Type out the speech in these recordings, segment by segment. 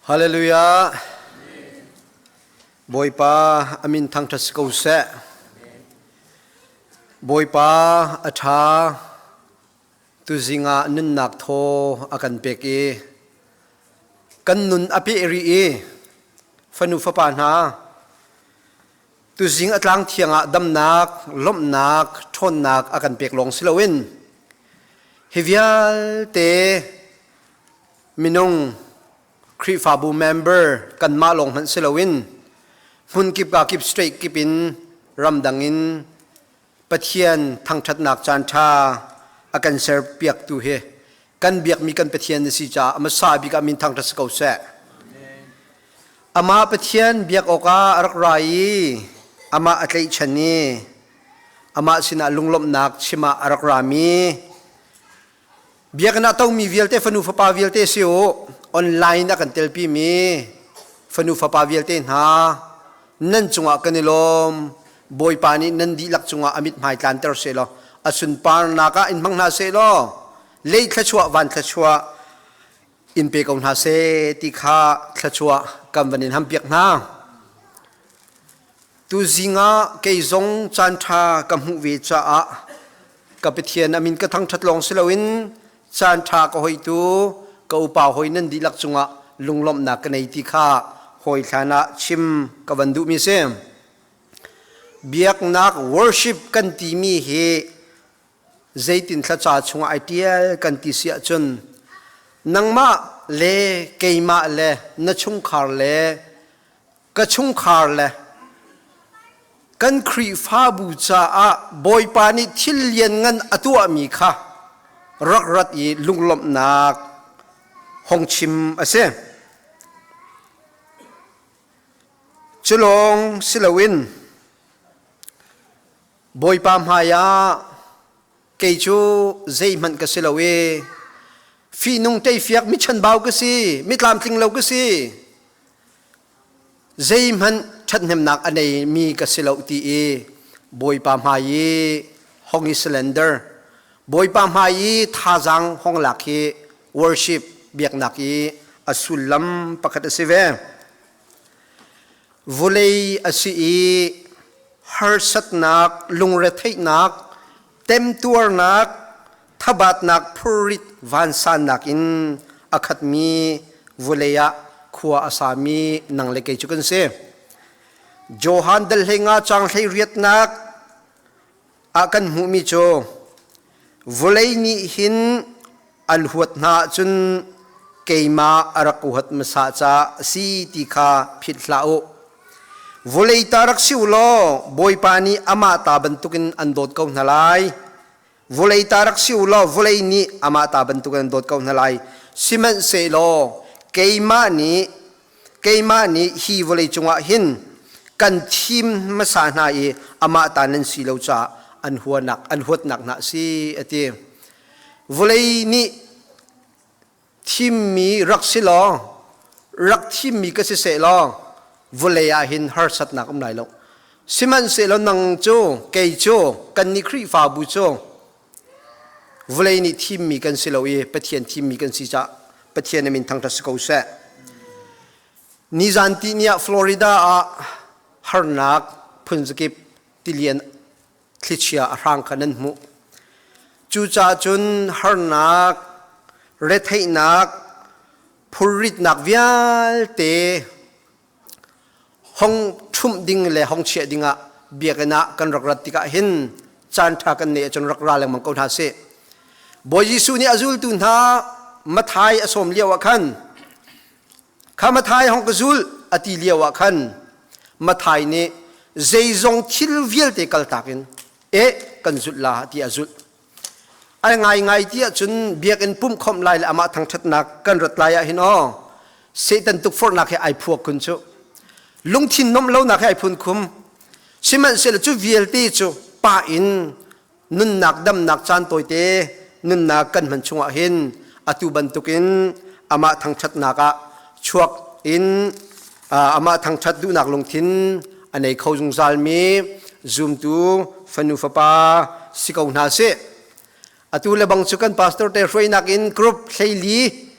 Hallelujah. Bawipa a min thangṭhat si ko seh. Bawipa a ṭha. Tuzing ah nunnak thaw a kan pek i kan nun a peh rih i fanu fapa hna tuzing a tlang thiang ah damnak, lawmhnak, ṭhawnnak a kan pek lawng si loin hi vialte minung Khrihfabu member kanmah lawng hmanh si loin hmun kip ka kip state kip in ramdang in Pathian thangṭhatnak caanṭha a kan serpiaktu hi kan biakmi kan Pathian na si caah a hmasa bik ah min thangṭhat si ko seh. Amah Pathian biak awkah a rak ra i amah a tlaihchan i amah sinah lunglawmhnak chim ah a rak rami Biakinn ah tomi vialte fanu fapa vialte si u online a kan telpi mi fanu fapa vialte hna nan cungah kan i lawm Bawipa nih nan dihlak cungah a mithmai tlanter seh law a sunparnak ah in hmang hna seh law lei thluachuah van thluachuah in pe ko hna seh ti kha thluachuah kan van in hampiak hna. Tuzing ah kei zong caanṭha ka hmuh ve caah ka Pathian a min ka thangṭhat lawng si loin caanṭha ka hoitu ka upa hawi nan dihlak cungah lunglawmhnak ka nei ti kha hawi hlan ah chim ka van duhmi si. Biaknak worship kan timi hi zeitin thlaca chungah ai ṭial kan ti si ahcun nangmah le keimah le na chungkhar le ka chungkhar le kan Khrihfabu caah Bawipa nih thil lianngan a tuahmi kha rak rat i lunglawmhnak hong chim a si. Cu lawng si loin Bawipa hmaiah kei cu zeihmanh ka si lo i fihnung teifiak mi chanbau ka si, mi tlamtling lo ka si, zeihmanh ṭhathnemnak a neimi ka si lo ti i Bawipa hmai i hong i surrender, Bawipa hmai i thazaang hong lak hi worship biaknak i a sullam pakhat a si ve. Vulei a si i harsatnak, lungretheihnak, temtuarnak, thabatnak phurrit vansannak in a khatmi vulei ah khua a sami nang le kei cu kan si. Johan dal hlei nga cang hlei riatnak ah kan hmuhmi cu vulei nih hin an huat hna ahcun keimah a rak huat hmasa caah a si ti kha philh hlah u. Vulei ta rak si u law Bawipa nih amah ta bantukin an dawt ko hna lai. Vulei ta rak si u law vulei nih amah ta bantukin an dawt ko hna lai. Sihmanhsehlaw keimah nih keimah nih hi vawlei cungah hin kan thim hmasa hna i amah ta nan si lo caah an huanak an huatnak hna a si a ti. Vawlei nih thimmi rak si law rak thimmi ka si seh law vawlei ah hin harsatnak um lai lo. Sihmanhsehlaw nang cu kei cu kannih Khrihfabu cu Vawlei nih thimmi kan si lo i Pathian thimmi kan si caah Pathian a min thangṭhat si ko seh. Nizan tihni ah Florida ah harnak phunzakip tilian thlichia a hrang kha nan hmuh. Cucaah cun harnak, retheihnak, phurritnak vialte Hong ṭhumh ding le hong chiah dingah biakinn ah kan rak rat tikah hin caan ṭha kan neih ahcun rak ra lengmang ko hna sih. Bawi Jesuh nih a zultu hna Mathai a sawm lio ah khan kha Mathai hong ka zul a ti lio ah khan Mathai nih zeizong thil vialte kaltak in eh kan zulh la ti a zulh. Ai ngaingai ti ahcun biakinn pumhkhawmh lai le amah thangṭhatnak kan rat lai ah hin aw Satan tukforhnak he ai phuak kun cu lungthin nomh lonak he ai phun khum sihmanhsehlaw cu vialte cu pa in nunnak damnak caan tawite nunnak kan hman chungah hin atu bantukin amah thangṭhatnak ah chuak in amah thangṭhat duhnak lungthin a nei kho zungzalmi zumtu fanu fapa si ko hna sih. Atu le bang cu kan pastor te hruainak in group 14.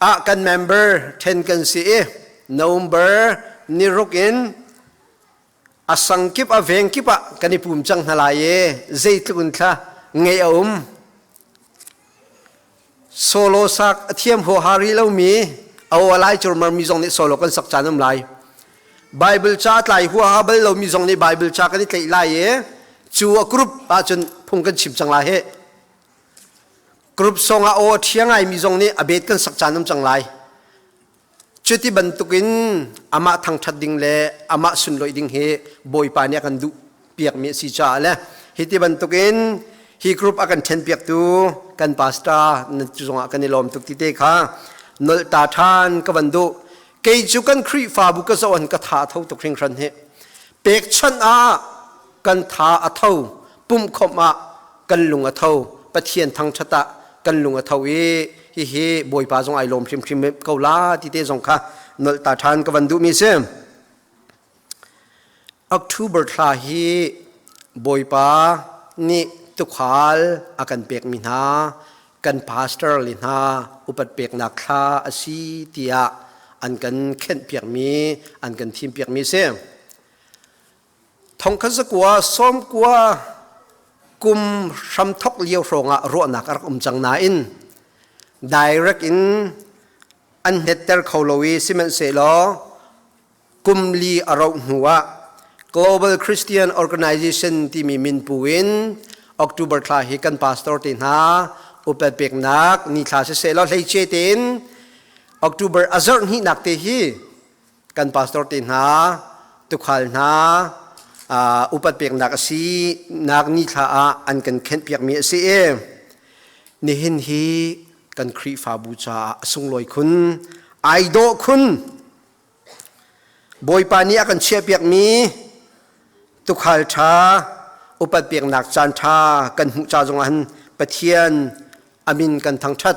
Ah kan member then kan si i November ni ruk in a sang kip a veng kip ah kan i pum cang hna lai i zeitluk in thla ngei a um. Solo sak a thiam huaha rih lomi a aw a lai curmar mi zong nih solo kan sak caan um lai. Bible ca tlai huaha bal lomi zong nih Bible ca kan i tlaih lai i cu a group ahcun phung kan chim cang lai hih. Group song ah aw a ṭhia ngaimi zong nih a bet kan sak caan um cang lai. Cuti bantukin amah thangṭhat ding le amah sunlawih ding hi Bawipa nih a kan duh piakmi a si caah le hi ti bantukin hi group a kan ṭhenpiaktu kan pastor na cu zongah kan i lawm tuk ti te kha nolh ta ṭhan ka van duh. Kei cu kan Khrihfabu ka zoh an ka tha a tho tuk hringhran hi. Pekchanh ah kan tha a tho, pumhkhawmh ah kan lung a tho, Pathian thangṭhat ah kan lung a tho i hihi Bawipa zong ai lawm hrimhrim ko la ti te zong kha nolh ta ṭhan ka van duhmi si. October thla hi Bawipa nih tukhal a kan pekmi hna kan pastor le hna upat peknak thla a si tiah an kan khenhpiakmi an kan thimpiakmi si. Thongkhat zakua sawmkua kum hramthok lio hrawngah ruahnak a rak um cang nain direct in an hnetter kho lo i sihmanhsehlaw kum li a rauh hnu ah Global Christian Organization timi min pu in October thla hi kan pastor te hna upat peknak ni thla siseh law hleice tein October a zarh hnihnak te hi kan pastor te hna tukhal hna upat peknak a si nak ni thla ah an kan khenh piakmi a si i nihin hi kan Khrihfabu caah a sunglawi khun ai dawh khun. Bawipa nih a kan chiahpiakmi tukhal ṭha upat peknak caan ṭha kan hmuh ca zongah hin Pathian amin kan thangṭhat.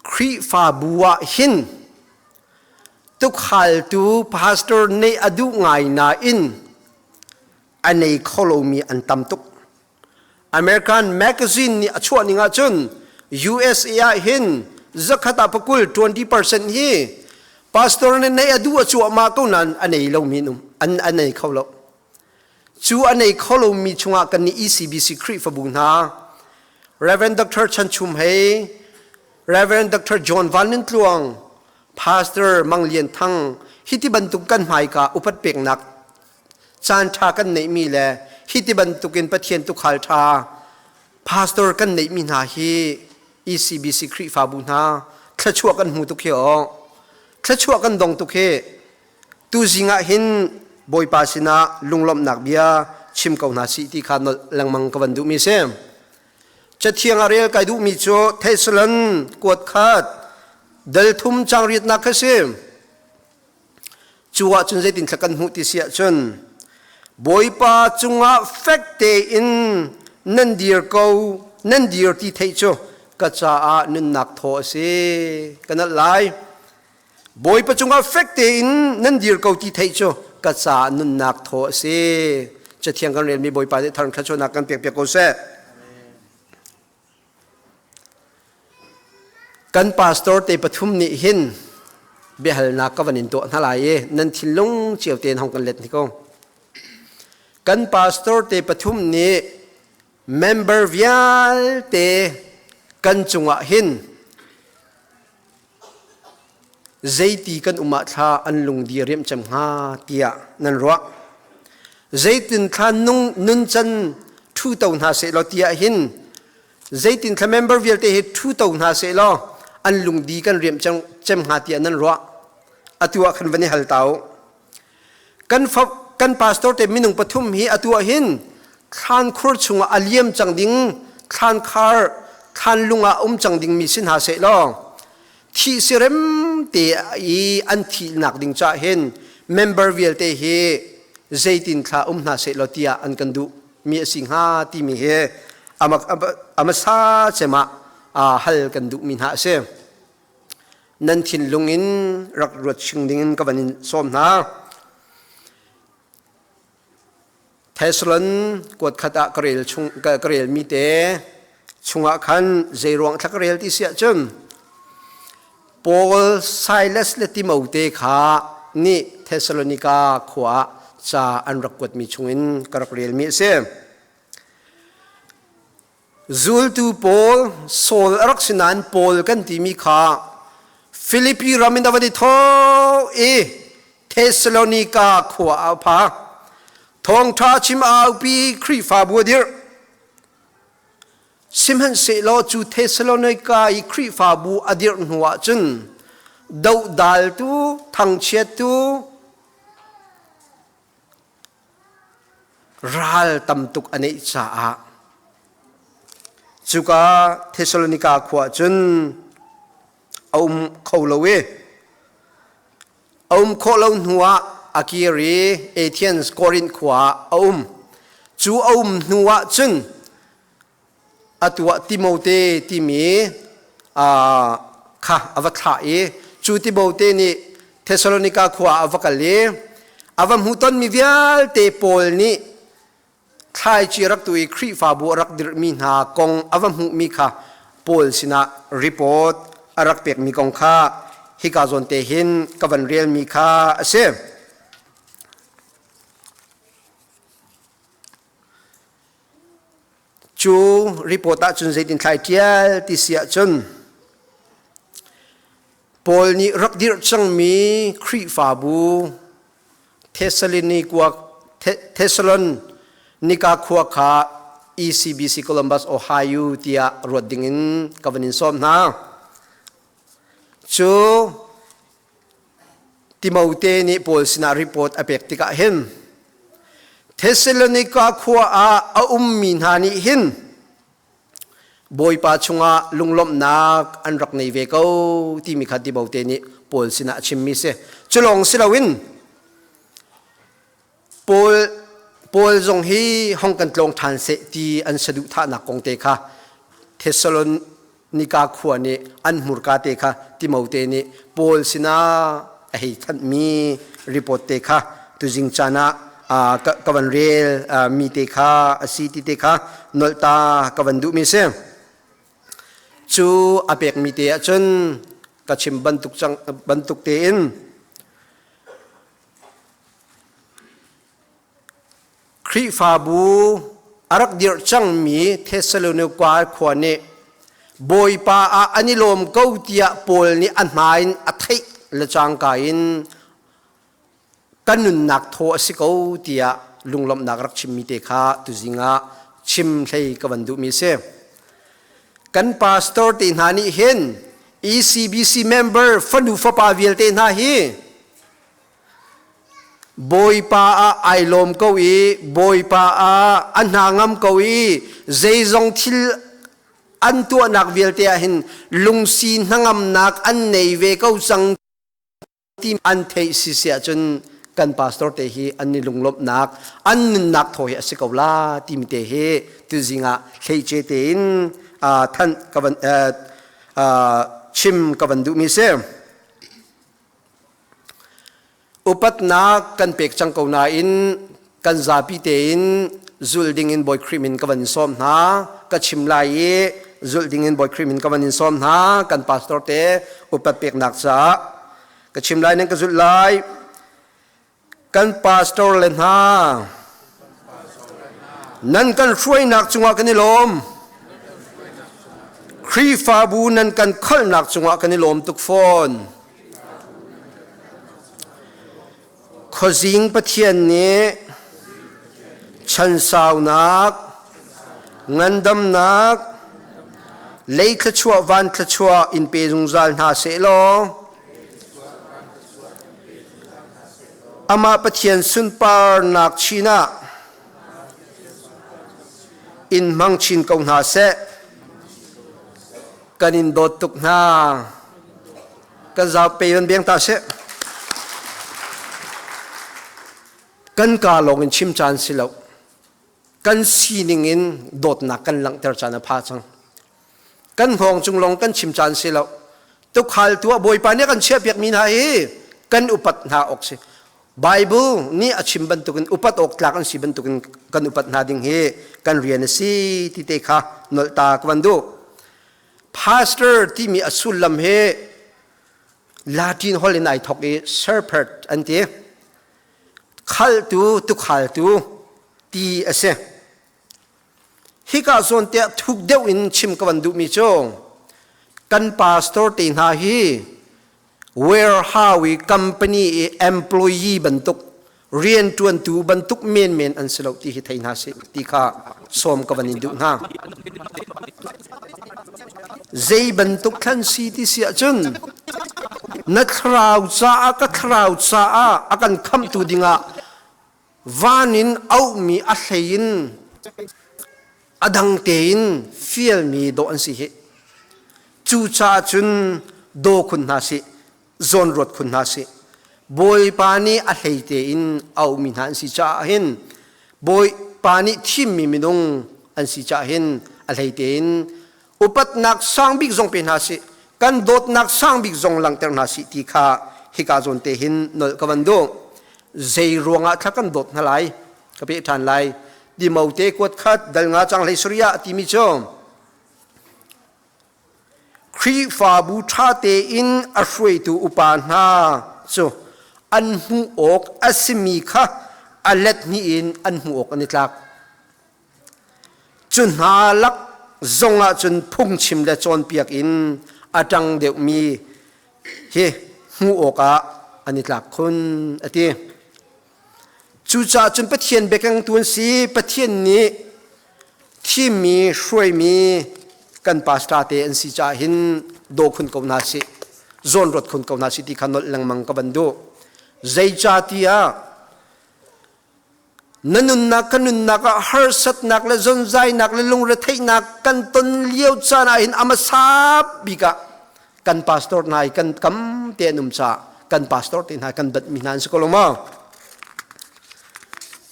Khrihfabu ah hin tukhaltu pastor neih a duh ngai nain a nei kho lomi an tam tuk. American magazine nih a chuah ning ahcun USA ah hin zakhat ah pakul 20% hi pastor nih neih a duh a cuahmah ko nain a nei lomi an um an a nei kho lo. Cu a nei kho lomi chungah kan nih ECBC Khrihfabu hna Reverend Dr. Chan Chum Hei, Reverend Dr. John Van Nun Tluang, Pastor Mang Lian Thang hi ti bantuk kan hmaika upat peknak caan ṭha kan neihmi le hi ti bantukin Pathian tukhal ṭha pastor kan neihmi hna hi ECBC Khrihfabu hna thluachuah kan hmu tuk hi aw thluachuah kan dong tuk hi. Tuzing ah hin Bawipa sinah lunglawmhnak bia chim ko hna sih ti kha nolh lengmang ka van duhmi si. Cathiang ah rel kai duhmi cu Thessalon kuat khat dal thum cang riatnak kha si. Cu ah cun zeitin thla kan hmuh ti si ahcun Bawipa cungah fek tein nan dir ko nan dir ti theih cu ka caah nunnak thaw a si. Ka nalh lai. Bawipa cungah fek tein nan dir ko ti theih cu ka caah nunnak thaw a si. Cathiang kan relmi Bawipa nih thar thluachuahnak kan pek piak ko seh. Kan pastor te pathum nih hin biahalnak ka van in tuah hna lai i nan thinlung cio tein hong kan let ni ko. Kan pastor te pathum nih member vialte kan cungah hin Zeiti kan um ah thla an lungdi riamh cem hnga tiah nan ruah. Zeitin thla nung nuncan ṭhu to hna seh law tiah hin zeitin thla member vialte hi ṭhu to hna seh law an lungdi kan riamh cem hnga tiah nan ruah. Atu ah khan van i hal ta u. Kan kan pastor te minung pathum hi atu ah hin thlankhur chungah a liam cang ding thlankhar thlanlung ah um cang dingmi si hna seh law thih sirem te i an thihnak ding cah hin member vialte hi zeitin thla um hna seh law tiah an kan duh mi a si hnga timi hi amasa cem ah hal kan duh mi hna a si. Nan thinlung in rak ruat ching dingin ka van in sawm hna. Thessalon kuat khat ah ka rel chung ka relmi te chungah khan zei ruang thla ka rel ti si ahcun. Paul, Silas le Timote kha nih Thessalonika khua ah ca an rak kuatmi chungin ka rak relmi a si. Zultu pawl Saul a rak si nain Paul kan timi kha Filipi ram in a van i thawh i Thessalonika khua ah a pha. Thawngṭha chim aupi Khrihfabu a dirh. Sihmanhsehlaw cu Thessalonika i Khrihfabu a dirh hnuah cun dohdaltu, thangchiattu, ral tam tuk a neih caah cuka Thessalonika khua cun a um kho lo i a um khawh lo hnuah a kir i Athens Korinth khua ah a um. Cu a um hnuah cun atu ah Timote timi kha a va thlah i cu Timote nih Thessalonika khua ah a va kal i a va hmuhtonmi vialte Paul nih thlaici rak tu i Khrihfabu a rak dirhmi hna kong a va hmuhmi kha Paul sinah report a rak pekmi kong kha hika zawn te hin ka van relmi kha a si. Cu report ahcun zeitin thlai ṭial ti si ahcun Paul nih rak dirh cangmi Khrihfabu Thessalonika khua kha ECBC Columbus, Ohio tiah ruat dingin ka van in sawm hna. Cu Timote nih Paul sinah report a pek tikah hin Thessalonika khua ah a ummi hna nih hin Bawipa chungah lunglawmhnak an rak nei ve ko timi kha Timote nih Paul sinah a chimmi si. Cu lawng si loin Paul Paul zong hi hong kan tlawng ṭhan seh ti an saduhthahnak kong te kha Thessalonika khua nih an hmurka te kha Timote nih Paul sinah a hei thanhmi report te kha tuzing caan ah ka van rel mi te kha a si ti te kha nolh ta ka van duhmi si. Cu a pekmi te ahcun ka chim bantuk cang bantuk tein Khrihfabu a rak dirh cangmi Thessalonika khua nih Bawipa ah an i lawm ko tiah Paul nih a hna in a theih le cangka in kan nunnak thaw a si ko tiah lunglawmhnak rak chimmi te kha tuzing ah chim hlei ka van duhmi a si. Kan pastor te hna nih hin ECBC member fanu fapa vialte hna hi Bawipa ah ai lawm ko i Bawipa ah a hna ngam ko i zeizong thil an tuahnak vialte ah hin lungsi hnangamnak an nei ve ko cang ti an theih si si ahcun kan pastor te hi an i lunglawmhnak an nunnak thaw hi a si ko la timi te hi tuzing ah hleice tein thanh ka van chim ka van duhmi si. Upatnak kan pek cang ko nain kan zapi tein zulh dingin Bawi Khrih min ka van in sawm hna. Ka chim lai i zulh dingin Bawi Khrih min ka van in sawm hna. Kan pastor te upat peknak caah ka chim lai nan ka zulh lai. Kan pastor le hna nan kan hruainak cungah kan i lawm. Khrihfabu nan kan khalhnak cungah kan i lawm tuk fawn. Khuazing Pathian nih chansaunak, ngandamnak, lei thluachuah van thluachuah in pe zungzal hna sehlaw amah Pathian sunparnak chin ah in hmang chin ko hna seh. Kan in dawt tuk hna. Kan zau pe van biang ta seh. Kan ka lawng in chim caan si lo. Kan sining in dawtnak kan langhter caan a pha cang. Kan hngawng cung lawng kan chim caan si lo. Tukhal tu ah Bawipa nih kan chiahpiak mi hna hi kan upat hna awk si. Bible nih a chim bantukin upat awk tlak an si bantukin kan upat hna ding hi kan rian a si ti te kha nolh ta ka van duh. Pastor timi a sullam hi. Latin holh in ai thok i shepherd an ti. Khaltu, tukhaltu ti a si. Hika zawn tiah thuk deuh in chim ka van duhmi cu kan pastor te hna hi warehouse i company i employee bantuk rianṭuantu bantuk menmen an si lo ti hi thei hna sih ti kha sawm ka van in duh hna. Zei bantuk thlan si ti si ahcun na thlarau caah ka thlarau caah a kan khamhtu dingah van in auhmi a hlei in a dang tein fialmi dawh an si hi. Cucaah cun daw khun hna sih, zawnruat khun hna sih. Bawipa nih a hlei tein auhmi hna an si caah hin Bawipa nih thimmi minung an si caah hin a hlei tein upatnak sang bik zong pe hna sih, kan dawtnak sang bik zong langhter hna sih ti kha hika zawn te hin nolh ka van duh. Zei ruangah thla kan dawt hna lai? Ka peh ṭhan lai. Timote kuat khat dal nga cang hlei sarih ah timi cu Khrihfabu ṭha tein a hruaitu upa hna cu an hmuh awk a simi kha a let hnih in an hmuh awk an i tlak. Cu hna lak zongah cun phungchim le cawnpiak in a ṭang deuhmi hi hmuh awkah an i tlak khun a ti. Cucaah cun Pathian biakengtu an si. Pathian nih thimmi, hruaimi kan pastor te an si caah hin daw khun ko hna sih, zawnruat khun ko hna sih ti kha nolh lengmang ka van duh. Zeicahtiah na nunnak ka nunnak ah harsatnak le zonzainak le lungretheihnak kan ton lio caan ah hin a hmasa bik ah kan pastor hna i kan kam te an um caah kan pastor te hna kan batmi hna an si ko lo maw?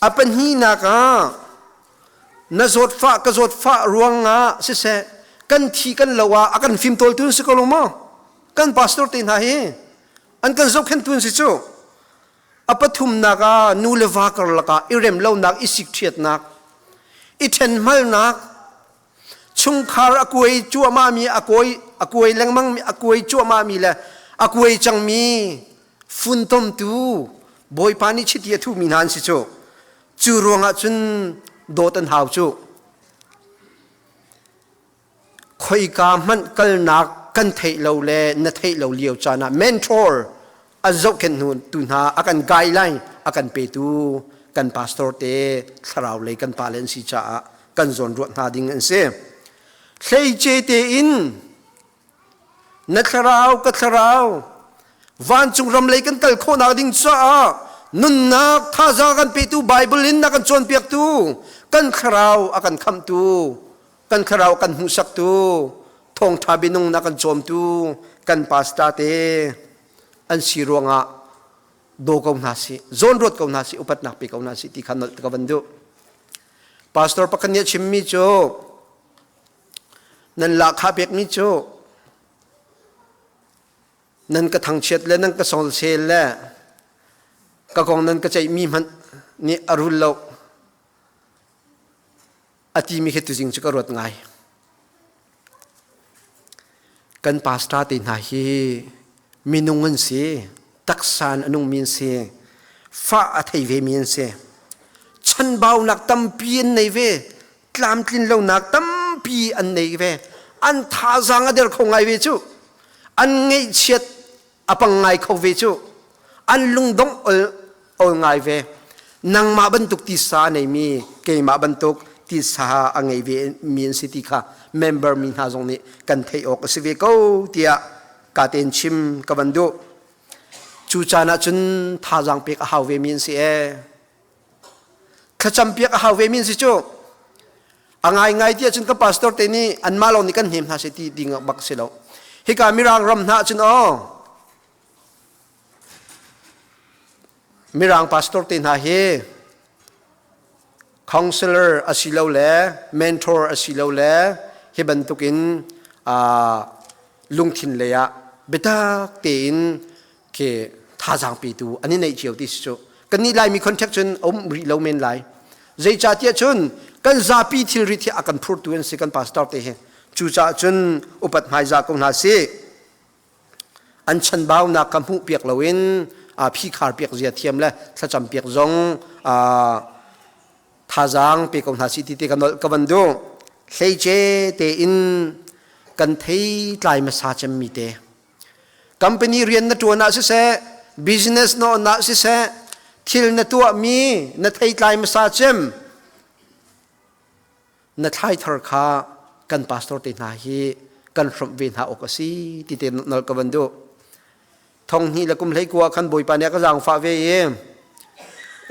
A pahnihnak ah na zawtfah ka zawtfah ruangah siseh kan thi kan lo ah a kan fimtawltu an si ko lo maw? Kan pastor te hna hi an kan zohkhenhtu an si cu. A pathumnak ah nu le va karlak ah i rem lonak, i sikṭhiatnak, i ṭhenhmalnak, chungkhar a kuai cuahmahmi a kuai a kuai lengmangmi a kuai cuahmahmi le a kuai cangmi funtomtu Bawipa nih chiti a thuhmi hna an si cu. Cu ruangah cun dawt an hau cu. Khoika hmanh kalnak kan theih lo le na theih lo lio caan ah mentor a zohkhenh tu hna a kan guideline a kan petu kan pastor te thlarau lei kan pale an si caah kan zawnruah hna ding an si. Hleice tein na thlarau ka thlarau vancung ram lei kan kal khawhnak ding caah nunnak thazaang kan petu Bible in a kan cawnpiaktu kan thlarau a kan khamhtu kan thlarau kan hmuhsaktu thawngṭha bianung na kan cawmtu kan pastor te an si ruangah daw ko hna sih zawnruat ko hna sih upatnak pe ko hna sih ti kha nolh ka van duh pastor pakhat nih a chimmi cu nan lahkhah pekmi cu nan ka thangchiat le nan ka songsel le ka kong nan ka ceihmi hmanh nih a rul lo a timi khi tuzing cu ka ruat ngai. Kan pastor te hna hi minung an si, taksa in a nungmi an si, fah a thei vemi an si. Chanbaunak tampi an nei ve, tlamtlin lonak tampi an nei ve. An thazaang a der kho ngai ve cu. An ngeihchiat a pang ngai kho ve cu an lungdongh ol ol ngai ve nangmah bantuk tisa a neimi keimah bantuk tisa a ngei ve mi an si ti kha member mi hna zong nih kan theih awk a si ve ko tiah ka ten chim ka van duh cu caan ah cun thazaang pek a hau ve mi an si ee thlacam piak a hau ve mi an si cu a ngaingai ti ahcun ka pastor te nih anmah lawng nih kan hnem hna seh ti ding bak si lo hika mirang ram hna ahcun aw mirang pastor te hna hi counselor asilole mentor asilole hi bantukin lungthin lei ah biatak tein khi thazaang petu an i neih cio ti si cu kannih Laimi contact cun a um rih lo men lai zeicahtiah cun kan zapi thilrit hi a kan phurtu an si kan pastor te hi cucaah cun upat hmaizah ko hna sih. An chanbaunak kha hmuh piak loin phikhar piak zia thiam le thlacam piak zong thazaang pe ko hna si ti te ka nolh ka van duh. Hleice tein kan thei tlai hmasa cemmi te. Company rian na ṭuan ah siseh, business na on ah siseh, thil na tuahmi na theitlai hmasa cem na thlaithar kha kan pastor te hna hi kan hrawmh ve hna awk a si ti te nol ka van duh. Thong hnih le kum hlei kua khan Bawipa nih a ka zaangfah ve i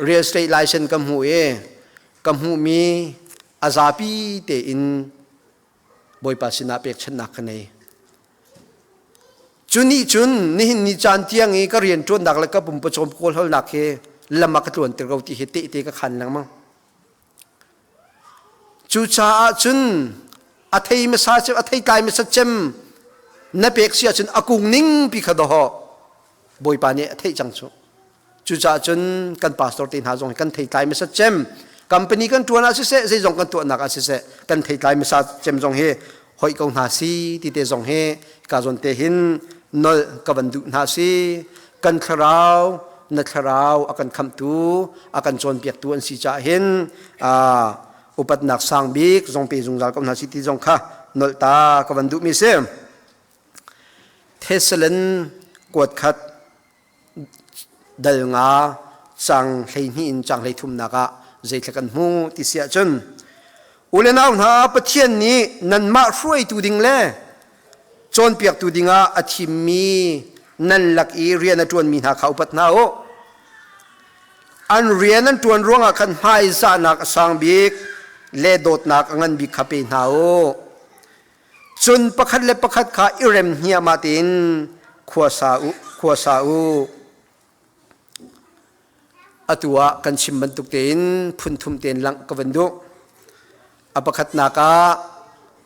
real estate license ka hmuh i ka hmuhmi a zapi tein Bawipa sinah pekchanhnak ka nei. Cu nih cun nihin ni caan tiang i ka rian ṭuannak le ka pumpawcawm kawlhawlnak hi lam a ka tluanter ko ti hi tehte ka khan lengmang. Cucaah cun a thei hmasa cem, a thei tlai hmasa cem na pek si ahcun a kung ning pi kha dawh Bawipa nih a theih cang cu. Cucaah cun kan pastor te hna zong kan theitlai hmasa cem company kan ṭuan ah siseh zeizong kan tuahnak ah siseh kan theitlai hmasa cem zong hi hoih ko hna si ti te zong hi ka zawn te hin nolh ka van duh hna si kan thlarau na thlarau a kan khamhtu a kan cawnpiaktu an si caah hin upatnak sang bik zong pe zungzal ko hna si ti zong kha nolh ta ka van duhmi si Thessalon kuat khat dal nga cang 12 in cang 33nak ah zeithla kan hmu ti si ahcun u le nau hna Pathian nih nanmah hruaitu ding le cawnpiaktu dingah a thimmi nan lak i rian a ṭuanmi hna kha upat hna u. An rian an ṭuan ruangah khan hmaizahnak a sang bik le dawtnak a ngan bik kha pe hna u. Cun pakhat le pakhat kha i rem hniahmah tein khua sa u, khua sa u. Atu ah kan chim bantuk tein phunthum tein langh ka van duh. A pakhatnak ah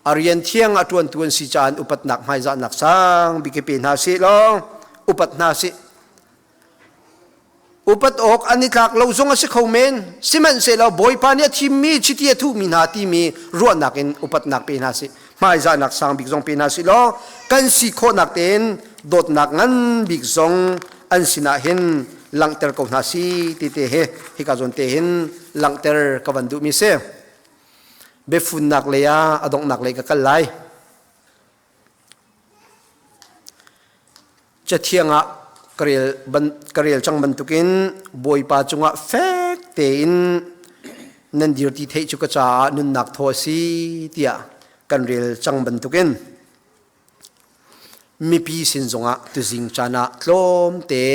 a rian thiang a ṭuantu an si caah upatnak hmaizahnak sang bik i pe hna sih law upat hna sih. Upat awk an i tlak lo zong a si kho men. Sihmanhsehlaw Bawipa nih a thimmi chiti a thuhmi hna timi ruahnak in upatnak pe hna sih. Hmaizahnak sang bik zong pe hna sih law kan si khawhnak tein dawtnak ngan bik zong an sinah hin langhter ko hna si ti te he hika zawn te hin langhter ka van duhmi si. Biafunnak lei ah a donghnak lei ka kal lai. Cathiang ah ka rel cang bantukin Bawipa cungah fek tein nan dir ti theih cu ka caah nunnak thaw a si tiah kan rel cang bantukin mipi sin zongah tuzing caan ah tlawmte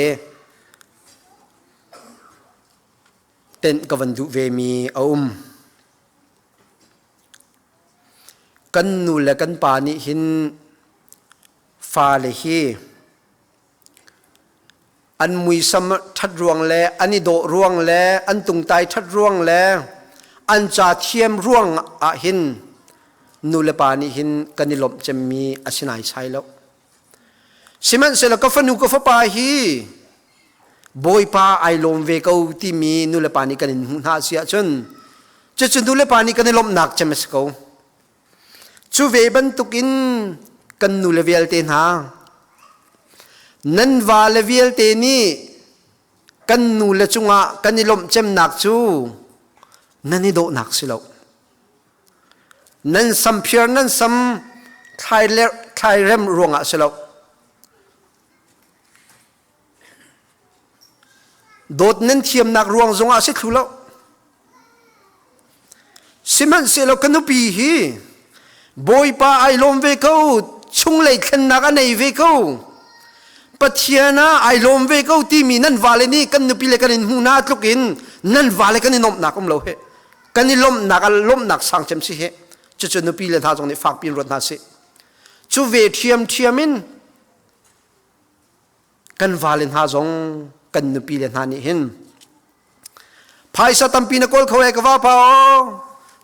tenh ka van duh vemi a um. Kan nu le kan pa nih hin fale hi an muisam ṭhat ruang le an i dawh ruang le an tungtai ṭhat ruang le an ca thiam ruang ah hin nu le pa nih hin kan i lawmh cemmi a si naisai lo. Sihmanhsehlaw ka fanu ka fapa hi Bawipa ai lawm ve ko timi nu le pa nih kan in hmuh hna si ahcun cucu nu le pa nih kan i lawmhnak cem a si ko. Cu ve bantukin kan nu le vialte hna nan va le vialte nih kan nu le cungah kan i lawmh cemnak cu nan i dawhnak si lo. Nan samphiar nan sam thlairem ruangah si lo. Dawt nan thiamnak ruang zongah si thlu lo. Sihmanhsehlaw ka nupi hi Bawipa ai lawm ve ko, chunglei thlennak a nei ve ko. Pathian ah ai lawm ve ko timi nan vale nih kan nupi le kan in hmu hna tluk in nan vale kan i nuamhnak um lo he. Kan i lawmhnak a lawmhnak sang cem si he. Cucu nupi le hna zong nih fakpi in ruat hna sih. Cu ve ṭhiamṭhiam in kan vale hna zong kan nupi le hna nih hin phaisa tampi na kawl kho e ka vapa aw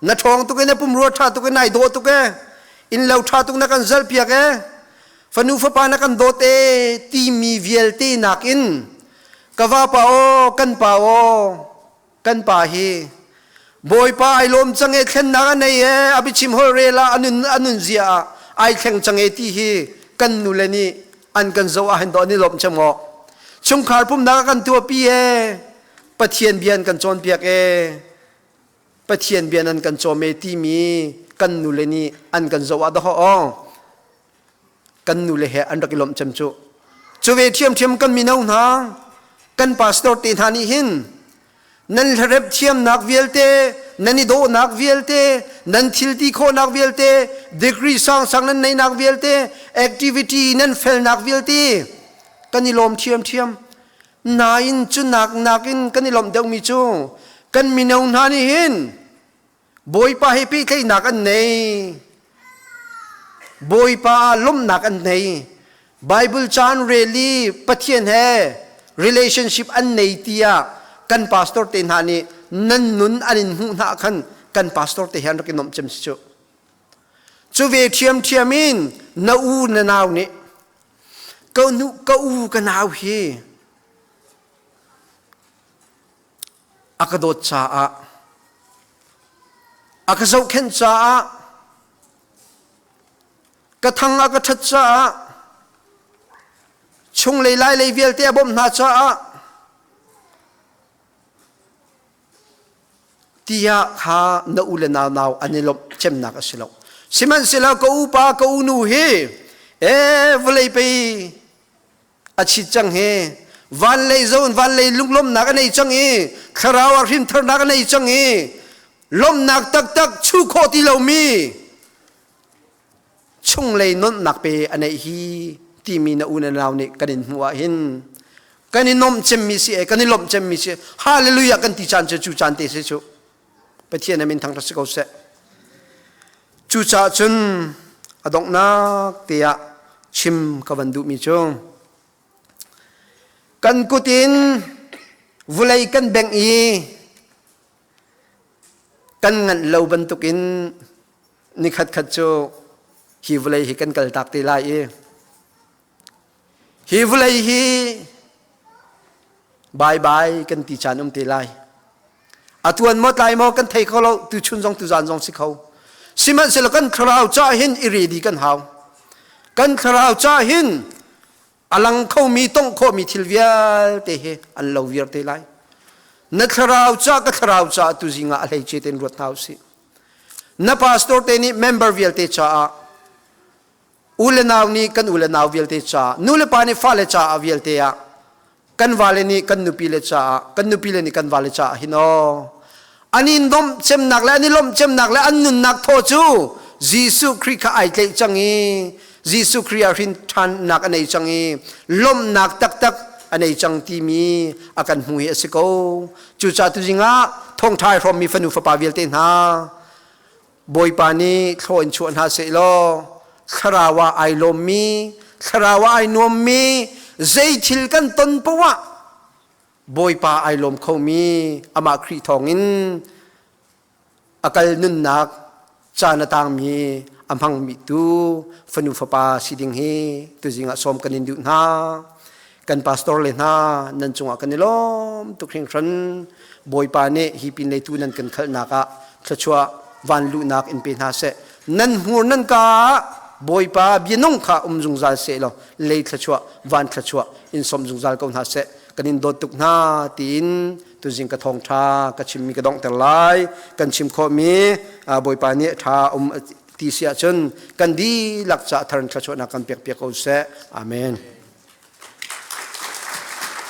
na ṭhawng tuk e na pumrua ṭha tuk e nai dawh tuk e inn lo ṭha tuk na kan zal piak e fanu fapa na kan dawt e timi vialte nakin ka vapa aw kan pa aw kan pa hi Bawipa ai lawm cang e thlennak a nei e a biachim holh rel ah a nun a nun zia ah ai thleng cang e ti hi kan nule nih. An kan zoh ah hin dawh an i lawmh cem maw? Chungkhar pumnak a kan tuahpi e. Pathian bia an kan cawnpiak e. Pathian bia nan kan cawm e timi kan nule nih an kan zoh ah dawh aw. Kan nule he an rak i lawmh cem cu. Cu ve ṭhiamṭhiam kan mino hna, kan pastor te hna nih hin nan hlarep thiamnak vialte, nan i dawhnak vialte, nan thil ti khawhnak vialte, degree sangsang nan neihnak vialte, activity nan felnak vialte kan i lawm ṭhiamṭhiam. Nain cu nak nakin kan i lawmh deuhmi cu kan mino hna nih hin Bawipa he pehtlaihnak an nei. Bawipa ah lawmhnak an nei. Bible caan rel i Pathian he relationship an nei tiah kan pastor te hna nih nan nun an in hmuh hna khan kan pastor te he an rak i nuamh cem si cu. Cu ve ṭhiamṭhiam in na u na nau nih ka nu ka u ka nau hi a ka dawt caah a ka zohkhenh caah ka thang a ka ṭhat caah chunglei lailei vialte a bawmh hna caah tiah kha na u le nau nau an i lawmh cemnak a si lo. Sihmanhsehlaw ka upa ka unu hi e vawlei pei a chit cang hi van lei zon van lei lunglawmhnak a nei cang i thlarau ah hrimtharnak a nei cang i lawmhnak taktak chu khawh ti lomi chunglei nonnak pe a neih hi timi na u na nau nih kan in hmuh ah hin kan i nomh cemmi si e kan i lawmh cemmi si hallelujah kan ti caan cu cu caan te si cu Pathian a min thangṭhat si ko seh. Cucaah cun a donghnak te ah chim ka van duhmi cu kan kut in vulei kan bengh i kan nganh lo bantukin nikhat khat cu hi vulei hi kan kaltak te lai i Hi vawlei hi bye bye kan ti caan um te lai. A tuan maw tlai maw kan thei kho lo, tuchun zong tuzan zong si kho. Sihmanhsehlaw kan thlarau ca hin i ready kan hau. Kan thlarau ca hin a lang khomi tongh khawhmi thil vialte hi an lo viar te lai. Na thlarau ca ka thlarau ca tu zing ah a hleice tein ruat hna usih. Na pastor te nih member vialte caah U le nau nih kan u le nau vialte caah, nu le pa nih fale caah vialte ah, kan vale nih kan nupi le caah, kan nupi le nih kan vale caah hin aw. An i nomh cemnak le an i lawmh cemnak le an nunnak thaw cu Jesuh Khrih kha ai tlaih cang i Jesuh Khrih ah hrin ṭhannak a nei cang i lawmhnak taktak a nei cang timi a kan hmu hi a si ko. Cucaah tuzing ah thawngṭha ai hrawmmi fanu fapa vialte hna Bawipa nih thlaw in chuah hna seh law thlarau ah ai lawmmi, thlarau ah ai nuammi, zei thil kan ton poah ah Bawipa ai lawm khomi amah Khrih thawngin a kal nunnak caan a tangmi a hmangmi tu fanu fapa si ding hi tuzing ah sawm kan in duh hna. Kan pastor le hna nan cungah kan i lawm tuk hringhran. Bawipa nih hi pin leitu nan kan khalhnak ah thluachuah van luhnak in pe hna seh. Nan hmur nan ka ah Bawipa bianung kha um zungzal seh law lei thluachuah van thluachuah in sawm zungzal ko hna seh. Kan in dawt tuk hna tiin tuzing ka thawngṭha ka chimmi ka donghter lai. Kan chim khawhmi Bawipa nih ṭha um ti si ahcun kan dihlak ca thar in thluachuahnak kan pek piak ko seh. Amen.